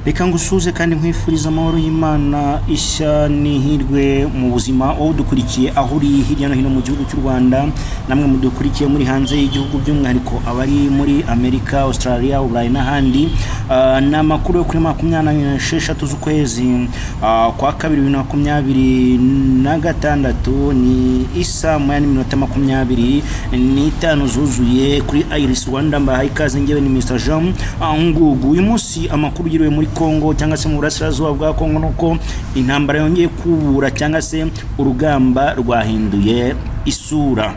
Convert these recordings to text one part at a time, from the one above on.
Reka ngusuhuze kandi nkwifuriza amahoro y'Imana, ishya n'ihirwe mu buzima, wowe udukurikiye aho uri hirya no hino mu gihugu cy'u Rwanda, namwe mudukurikiye muri hanze y'igihugu, by'umwihariko abari muri Amerika, Australia, Uburayi n'ahandi. Ni amakuru yo kuri 26 z'ukwezi kwa kabiri 2026, ni isa 1:25 zuzuye kuri Iris Rwanda. Mbahaye ikaze, ngewe ni Mr Jean Ngugu. Uyu munsi amakuru ugiriwe muri Congo cyangwa se mu burasirazuba bwa Congo nuko intambara yongeye kubura cyangwa se urugamba rwahinduye isura.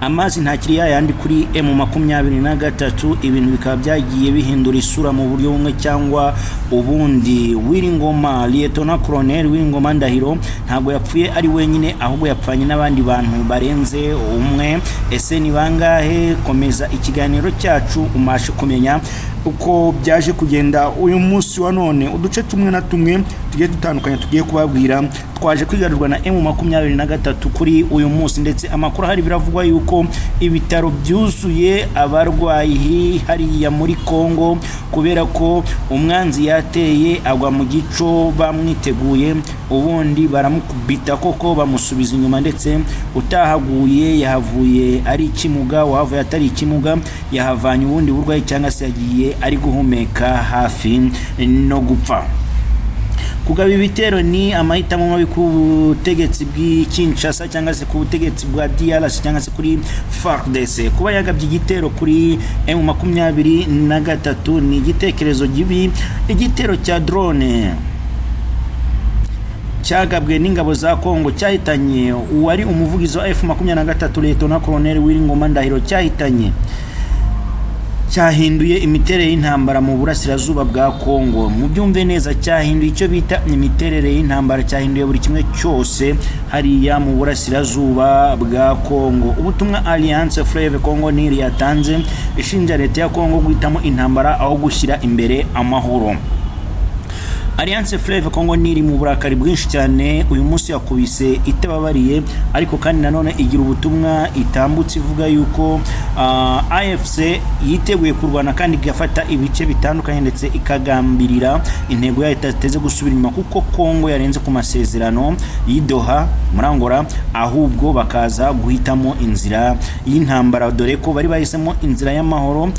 Amazi ntakiri yayandi kuri M23, ibintu bikaba byagiye bihindura isura mu buryo bumwe cyangwa ubundi. Willy Ngoma, Lieutenant Colonel Willy Ngoma Ndahiro, ntabwo yapfuye ari wenyine, ahubwo yapfanye n'abandi bantu barenze umwe. Ese ni bangahe? Komeza ikiganiro cyacu umashe kumenya uko byaje kugenda uyu munsi wa none. Uduce tumwe na tumwe tugiye dutandukanye tugiye kubabwira twaje kwigarurwa na M23 kuri uyu munsi, ndetse amakuru ahari biravugwa yuko ibitaro byuzuye abarwayi hariya muri Congo kubera ko umwanzi yateye agwa mu gico bamwiteguye, ubundi baramukubita koko bamusubiza inyuma, ndetse utahaguye yahavuye ari ikimuga, wahavuye atari ikimuga yahavanye ubundi burwayi cyangwa se yagiye ari guhumeka hafi no gupfa. Kugaba ibitero ni amahitamo mabi ku butegetsi bw'i Kinshasa cyangwa se ku butegetsi bwa DRC cyangwa se kuri FARDC. Kuba yagabye igitero kuri M23 ni igitekerezo gibi. Igitero cya drone cyagabwe n'ingabo za Congo cyahitanye uwari umuvugizi wa F23, Lieutenant Colonel Willy Ngoma Ndahiro, cyahitanye cyahinduye imiterere y'intambara mu burasirazuba bwa Kongo. Mubyumve neza, cyahinduye icyo bita imiterere y'intambara, cyahinduye buri kimwe cyose hariya mu burasirazuba bwa Kongo. Ubutumwa Alliance Fleuve Congo Nil yatanze ishinja leta ya Kongo guhitamo intambara aho gushyira imbere amahoro. Alliance Fleuve Congo niri mu burakari bwinshi cyane, uyu munsi yakubise itababariye, ariko kandi nanone igira ubutumwa itambutse ivuga yuko AFC yiteguye kurwana kandi igafata ibice bitandukanye, ndetse ikagambirira intego yayo itateze gusubira inyuma, kuko Congo yarenze ku masezerano y'i Doha muri Angola, ahubwo bakaza guhitamo inzira y'intambara, dore ko bari bahisemo inzira y'amahoro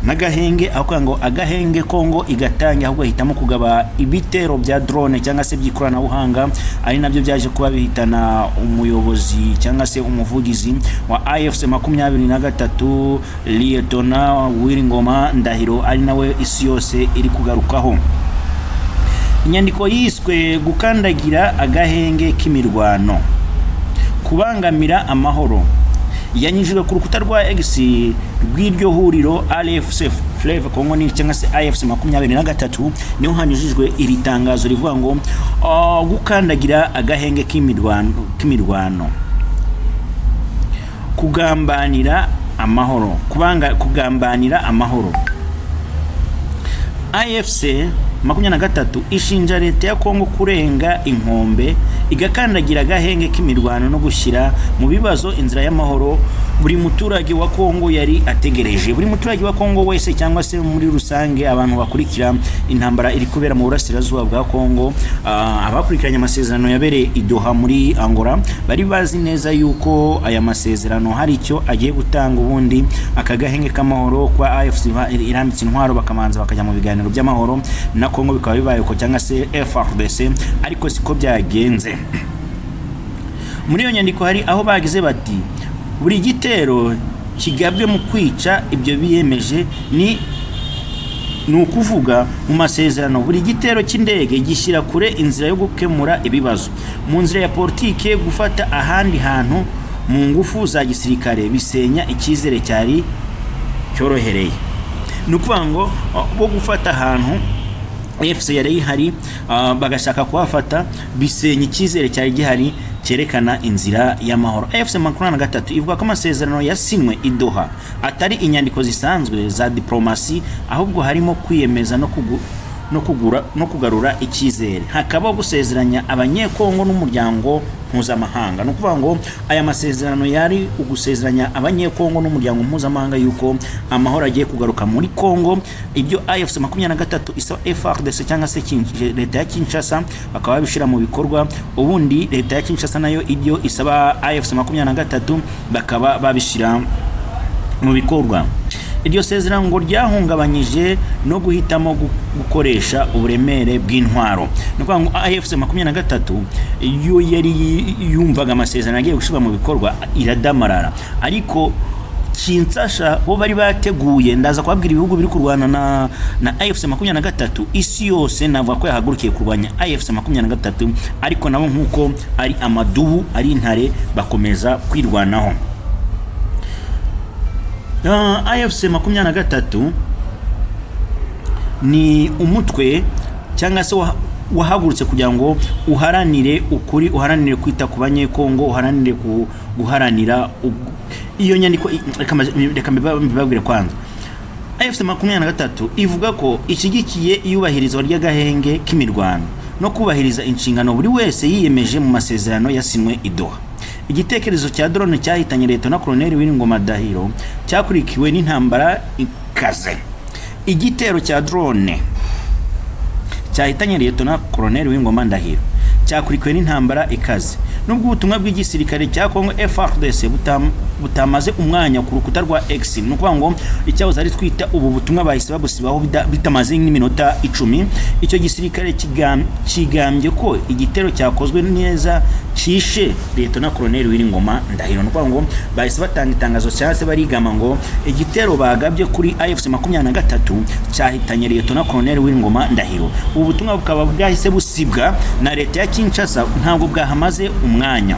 n'agahenge, aho kugira ngo agahenge Kongo igatange, ahubwo ahitamo kugaba ibitero bya drone cyangwa se by'ikoranabuhanga, ari nabyo byaje kuba bihitana umuyobozi cyangwa se umuvugizi wa AFC 23, Lieutenant Willy Ngoma Ndahiro, ari nawe isi yose iri kugarukaho. Inyandiko yiswe "Gukandagira agahenge k'imirwano, kubangamira amahoro" yanyujijwe ku rukuta rwa X rw'iryo huriro AFC Fleuve Congo Nil cyangwa se AFC 23, niho hanyujijwe iri tangazo rivuga ngo gukandagira agahenge k'imirwano, kugambanira amahoro, kubanga kugambanira amahoro. AFC 23 ishinja leta ya Kongo kurenga inkombe igakandagira agahenge k'imirwano no gushyira mu bibazo inzira y'amahoro buri muturage wa Kongo yari ategereje. Buri muturage wa Kongo wese cyangwa se muri rusange abantu bakurikira intambara iri kubera mu burasirazuba bwa Kongo, abakurikiranye amasezerano yabereye i Doha muri Angola, bari bazi neza yuko aya masezerano hari icyo agiye gutanga, ubundi aka gahenge k'amahoro kwa AFC irambitse intwaro bakamanza bakajya mu biganiro by'amahoro na Kongo, bikaba bibaye uko cyangwa se FARDC, ariko siko byagenze. Muri iyo nyandiko hari aho bagize bati: "Buri gitero kigabwe mu kwica ibyo biyemeje, ni ukuvuga mu masezerano, buri gitero cy'indege gishyira kure inzira yo gukemura ibibazo mu nzira ya politike. Gufata ahandi hantu mu ngufu za gisirikare bisenya icyizere cyari cyorohereye." Ni ukuvuga ngo bo gufata ahantu AFC yari ihari, bagashaka kuhafata, bisenya icyizere cyari gihari cyerekana inzira y'amahoro. AFC 23 ivuga ko amasezerano yasinywe i Doha atari inyandiko zisanzwe za diplomasi, ahubwo harimo kwiyemeza no no kugura no kugarura icyizere, hakabaho gusezeranya Abanyekongo n'umuryango mpuzamahanga. Ni ukuvuga ngo aya masezerano yari ugusezeranya Abanyekongo n'umuryango mpuzamahanga yuko amahoro agiye kugaruka muri Kongo. Ibyo AFC 23 isaba FARDC cyangwa se leta ya Kinshasa bakaba babishyira mu bikorwa, ubundi leta ya Kinshasa nayo ibyo isaba AFC 23 bakaba babishyira mu bikorwa. Iryo sezerano ngo ryahungabanyije no guhitamo gukoresha uburemere bw'intwaro. Ni ukuvuga ngo AFC 23 iyo yari yumvaga amasezerano agiye gushyirwa mu bikorwa iradamarara, ariko Kinshasa bo bari bateguye. Ndaza kubabwira ibihugu biri kurwana na AFC 23. Isi yose navuga ko yahagurukiye kurwanya AFC 23, ariko nabo nk'uko ari amadubu, ari intare, bakomeza kwirwanaho. AFC 23 ni umutwe cyangwa se wahagurutse kugira ngo uharanire ukuri, uharanire kwita ku Banyekongo, uharanire guharanira iyo nyandiko. Reka mbibabwire kwanza. AFC 23 ivuga ko ishyigikiye iyubahirizwa ry'agahenge k'imirwano no kubahiriza inshingano buri wese yiyemeje mu masezerano yasinywe i Doha. Igitekerezo cya drone cyahitanye Leta Colonel W'Ingoma Ndahiro cyakurikiwe n'intambara ikaze. Igitero cya drone cyahitanye Liyetona Colonel W'Ingoma Ndahiro cyakurikiwe n'intambara ikaze. Nubwo ubutumwa bw'igisirikare cya Congo FARDC butamaze umwanya ku rukuta rwa X, ni ukuvuga ngo icyahoze ari twita, ubu butumwa bahise babusibaho bitamaze nk'iminota 10. Icyo gisirikare kigambye ko igitero cyakozwe neza cyishe Liyetona Colonel W'Ingoma Ndahiro. Ni ukuvuga ngo bahise batanga itangazo cyangwa se barigama ngo igitero bagabye kuri AFC 23 cyahitanye Liyetona Colonel W'Ingoma Ndahiro. Ubu butumwa bukaba bwahise busibwa na leta ya Kinshasa, ntabwo bwahamaze umwanya.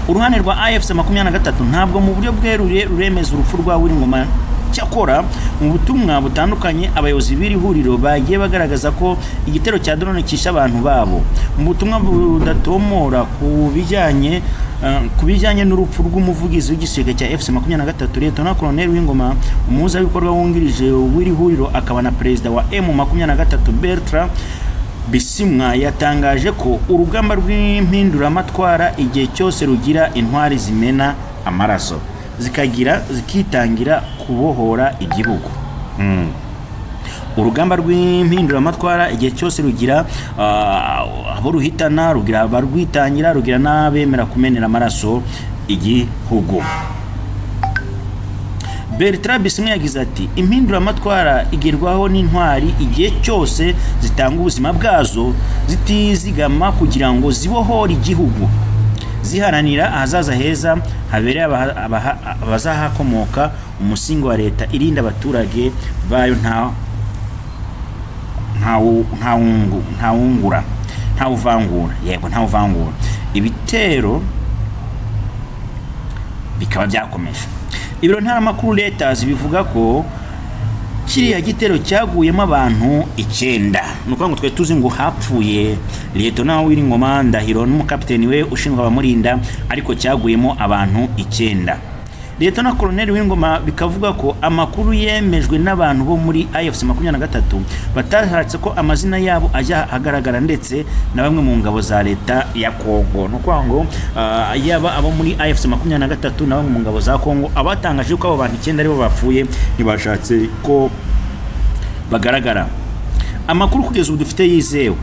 Uruhande rwa AFC 23 ntabwo mu buryo bweruye ruremeza urupfu rwa W'Ingoma. Cyakora mu butumwa butandukanye, abayobozi b'iri huriro bagiye bagaragaza ko igitero cya drone cyishe abantu babo. Mu butumwa budatomora ku bijyanye n'urupfu rw'umuvugizi w'igisirikare cya FC 23, Liyetona Colonel W'Ingoma, umuhuzabikorwa wungirije w'iri huriro akaba na perezida wa M 23, Bertrand Bisimwa, yatangaje ko urugamba rw'impinduramatwara igihe cyose rugira intwari zimena amaraso zikagira zikitangira kubohora igihugu. Urugamba rw'impinduramatwara igihe cyose rugira abo ruhitana, rugira abarwitangira, rugira n'abemera kumenera amaraso igihugu. Bertrand Bisimwa yagize ati: "Impinduramatwara igerwaho n'intwari igihe cyose zitanga ubuzima bwazo zitizigama kugira ngo zibohore igihugu, ziharanira ahazaza heza habereye abazahakomoka, umusingi wa leta irinda abaturage bayo ntawungura, ntawuvangura." Yego, ntawuvangura. Ibitero bikaba byakomeje. Ibiro ntaramakuru Reuters bivuga ko kiriya gitero cyaguyemo abantu icyenda. Ni ukuvuga ngo twari tuzi ngo hapfuye Liyetona W'Ingoma Ndahiro n'umukapiteni we ushinzwe abamurinda, ariko cyaguyemo abantu icyenda. Liyetona Koloneli W'Ingoma bikavuga ko amakuru yemejwe n'abantu bo muri AFC 23 batashatse ko amazina yabo ajya ahagaragara, ndetse na bamwe mu ngabo za leta ya Kongo. Ni ukuvuga ngo yaba abo muri AFC 23 na bamwe mu ngabo za Kongo, abatangaje ko abo bantu icyenda aribo bapfuye ntibashatse ko bagaragara. Amakuru kugeza ubu dufite yizewe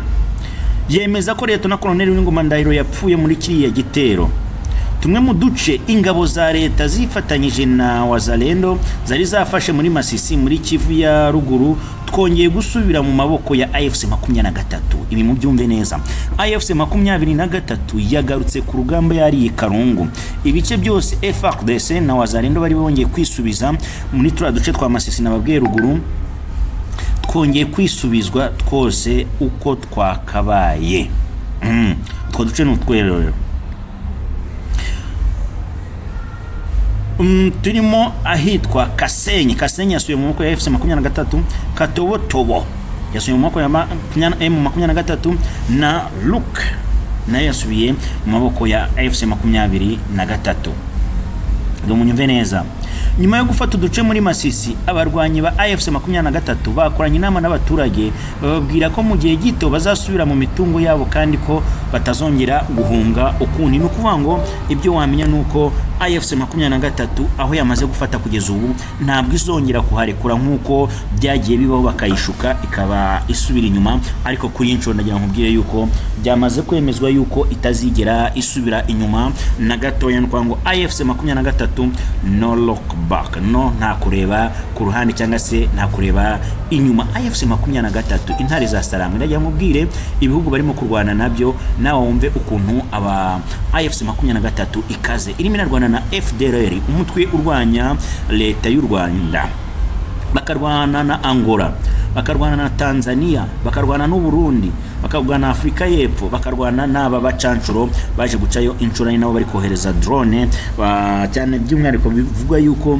yemeza ko Liyetona Koloneli W'Ingoma Ndahiro yapfuye muri kiriya gitero. Tumwe mu duce ingabo za leta zifatanyije na Wazalendo zari zafashe muri Masisi, muri Kivu ya Ruguru, twongeye gusubira mu maboko ya AFC 23. Ibi mubyumve neza, AFC 23 yagarutse ku rugamba yariye karungu. Ibice byose FARDC na Wazalendo bari bongeye kwisubiza muri turiya duce twa Masisi nababwiye ruguru, twongeye kwisubizwa twose uko twakabaye. Utwo duce ni utwerero turimo ahitwa Kasenyi. Kasenyi yasubiye mu maboko ya FC 23, Katobotobo yasubiye mu maboko ya M 23, na Luk nayo yasubiye mu maboko ya FC 23. Ngo munyumve neza. Nyuma yo gufata uduce muri Masisi, abarwanyi ba AFC 23 bakoranye inama n'abaturage, bababwira ko mu gihe gito bazasubira mu mitungo yabo kandi ko batazongera guhunga ukundi. Ni ukuvuga ngo ibyo wamenya ni uko AFC 23 aho yamaze gufata kugeza ubu ntabwo izongera kuharekura nk'uko byagiye bibaho, bakayishuka ikaba isubira inyuma. Ariko kuri iyi nshuro ndagira ngo nkubwire yuko byamaze kwemezwa yuko itazigera isubira inyuma na gatoya. Ni ukuvuga ngo AFC 23, no look back, no nta kureba ku ruhande cyangwa se nta kureba inyuma. AFC 23, intare za Sarambwe. Ndagira ngo nkubwire ibihugu barimo kurwana nabyo, nawe wumve ukuntu aba AFC 23 ikaze. Irimo inarwana na FDLR, umutwe urwanya leta y'u Rwanda, bakarwana na Angola, bakarwana na Tanzania, bakarwana n'u Burundi, bakarwana na Afurika y'Epfo, bakarwana n'aba bacanshuro baje gucayo inshuro, ari nabo bari kohereza drone cyane. By'umwihariko bivugwa yuko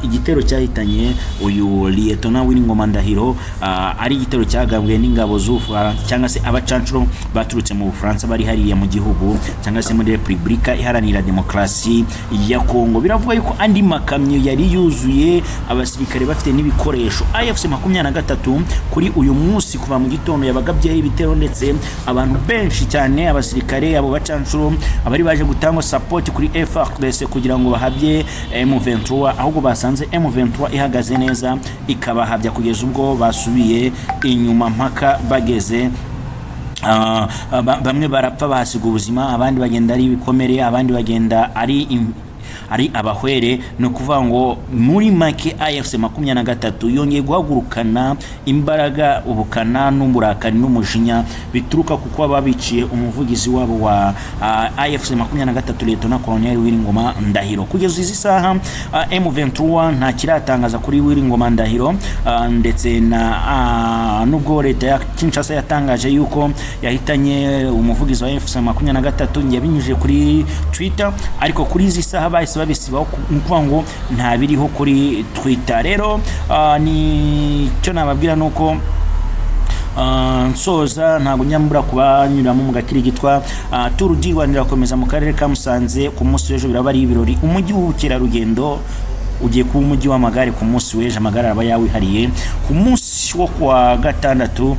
igitero cyahitanye uyu Lieutenant Willy Ndahiro ari igitero cyagabwe n'ingabo z'Ubufaransa cyangwa se abacanshuro baturutse mu Bufaransa bari hariya mu gihugu cyangwa se muri Repubulika Iharanira Demokarasi ya Kongo. Biravuga yuko andi makamyo yari yuzuye abasirikare bafite n'ibikoresho. AFC 23 kuri uyu munsi kuva mu gitondo yabagabyeho ibitero, ndetse abantu benshi cyane, abasirikare, abo bacanshuro, abari baje gutanga support kuri FARDC kugira ngo bahabye M23, ahubwo basanze M23 ihagaze neza, ikabahabya kugeza ubwo basubiye inyuma mpaka bageze bamwe barapfa bahasiga ubuzima, abandi bagenda ari ibikomere, abandi bagenda ari abahwere. Ni ukuvuga ngo muri make AFC 23 yongeye guhagurukana imbaraga, ubukana n'uburakari n'umujinya bituruka ku kuba babiciye umuvugizi wabo wa AFC 23, Lieutenant Colonel Willy Ngoma Ndahiro. Kugeza izi saha M23 nta kiratangaza kuri Willy Ngoma Ndahiro, ndetse na nubwo leta ya Kinshasa yatangaje yuko yahitanye umuvugizi wa AFC 23 yabinyujije kuri Twitter, ariko kuri izi saha bahise babisibaho, ni ukuvuga ngo nta biriho kuri Twitter. Rero ni cyo nababwira nuko nsoza, ntabwo nyambura kubanyuramo mu gakirigitwa. Tour du Rwanda irakomeza mu karere ka Musanze ku munsi w'ejo, biraba ari ibirori. Umujyi w'ubukerarugendo ugiye kuba umujyi w'amagare ku munsi w'ejo, amagare araba yawihariye. Ku munsi wo kuwa gatandatu,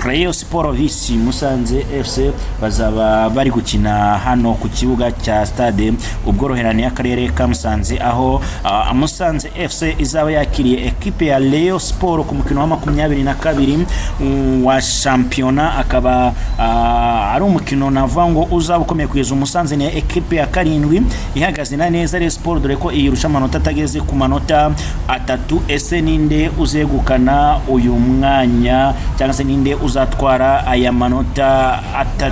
Rayon Sport vs Musanze FC bazaba bari gukina hano ku kibuga cya Stade Ubworoherane y'akarere ka Musanze, aho Musanze FC izaba yakiriye ekipe ya Rayon Sport ku mukino wa 22 wa shampiyona, akaba ari umukino navuga ngo uzaba ukomeye. Kugeza Musanze ni ekipe ya karindwi ihagaze na neza Rayon Sport, dore ko iyirusha amanota atageze ku manota 3. Ese ninde uzegukana uyu mwanya cyangwa se ninde uzatwara aya manota 3?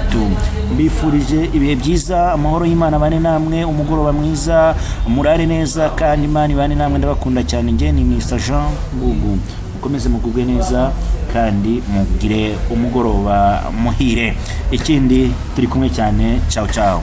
Mbifurije ibihe byiza, amahoro y'Imana bane namwe, umugoroba mwiza, murare neza kandi Imana ibane namwe. Ndabakunda cyane. Njye ni Mr Jean Ngugu, mukomeze mugubwe neza kandi mugire umugoroba muhire. Ikindi turi kumwe cyane. Ciao ciao.